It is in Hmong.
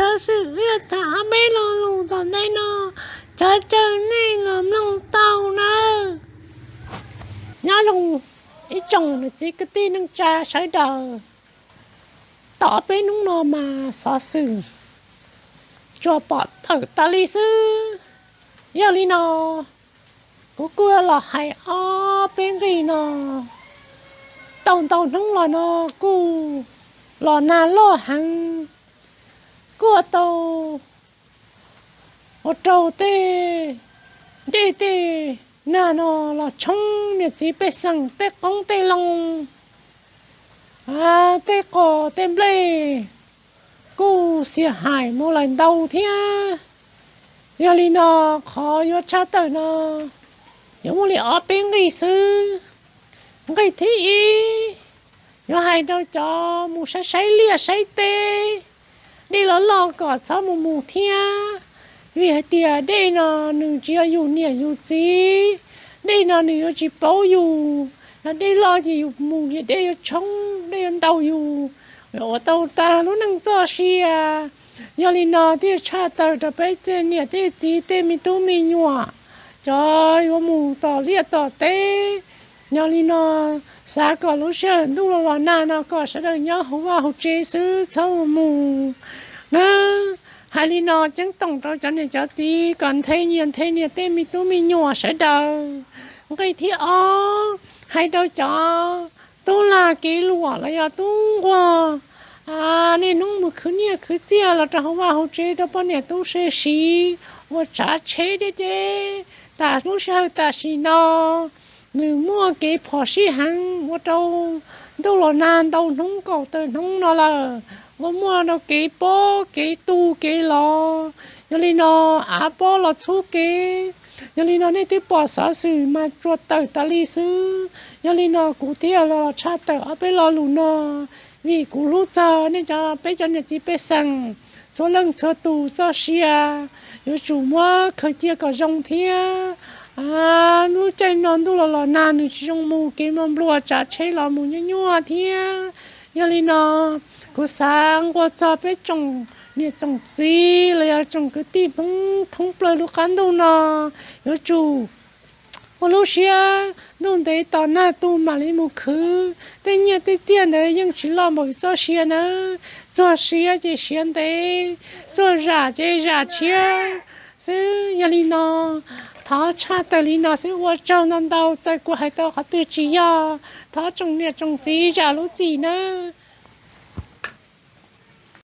Xov xwm wb yuav tham ob peb lo lus tom ntej no, thov caw nej los mloog tau nawb. Nyob zoo ib tsoom niam txiv kwv tij neej tsa sawv daws, tom peb hnub no mas xov xwm tsuas pom tawm tas li xwb. Yog li no, kuv kuj los hais ob peb nqi no. Tau ntau hnub los no kuj los nag loj heev, kuj tau ua rau tej dej tej nag no los tshoob niam txiv pej xeem tej qoob tej loo, tej qos tej nplej kuj xiam hais mus lawm ntau thiab. Yog li no, qhov yuav tshaj tawm no yuav muaj li ob peb nqi xwb. Nqi thib ib, yuav hais rau cov mus saib saib liaj saib teb, dej loj loj kom txhob mus mus thiab. Vim hais tias dej no nws tsis yog yus niam yus txiv, dej no nws yuav tsis paub yus. Yog dej loj ces yus mus ces dej yuav tshoob, dej yuav ntaus yus, yuav ua tau tag lub neej txoj sia. Yog li no thiaj tshaj tawm rau peb tej niam tej txiv tej me tub me nyuam, cov yuav mus tom liaj tom teb. Yog li no, xav kom lub sij hawm ntuj los los nag no kom sawv daws nyob hauv vaj hauv tsev xwb txhob mus mus na. Hais li no ceeb toom rau cov niam cov txiv kom nthe nyias nthe nyias tej me tub me nyuam sawv daws. Nqi thib ob, hais rau cov tub lag kev luam los yog tub nquag, niaj hnub mus khwv nyiaj khwv txiaj los rau hauv vaj hauv tsev rau poj niam tub se siv, ua tsav tsheb deb deb. Tas lub sij hawm tam sim no nws muaj kev phom sij heev ua rau ntuj los nag ntau hnub kaum tawm hnub no lawm, ua muaj rau kev pob kev tu kev lov. Yog li no, av pob los txhub kev. Yog li no nej twb pom xov xwm mas tsuas tawm tas li xwb. Yog li no kuv thiaj los tshaj tawm ob peb lo lus no, vim kuv hlub txog nej cov peb cov niam txiv pej xeem txhua leej txhua tus txoj sia. Yuav tsum muab khaws cia kom zoo thiab. Lub caij no ntuj los los nag nws tsis zoo mus, kev nplua nplua tsav tsheb los mus nyuaj nyuaj thiab. Yog li no, kuv xav nqua txog peb tsoom niam tsoom txiv los yog tsoom kwv tij Hmoob thoob plaws lub qab ntuj no, yuav tsum ua lub siab ntuj ntev tos nag tu mam li mus khwv. Tej nyiaj tej txiaj ntawd yeej tsis loj npaum txoj sia nawb. Txog siav ces siav ntev, txog zam ces zam tshiab xwb. Yog li no, thov tshaj tawm li no xwb, ua tsaug ntau ntau, txawm kuv hais tau qhov twg tsis yog, thov tsoom niam tsoom txiv zam lub txim nawb.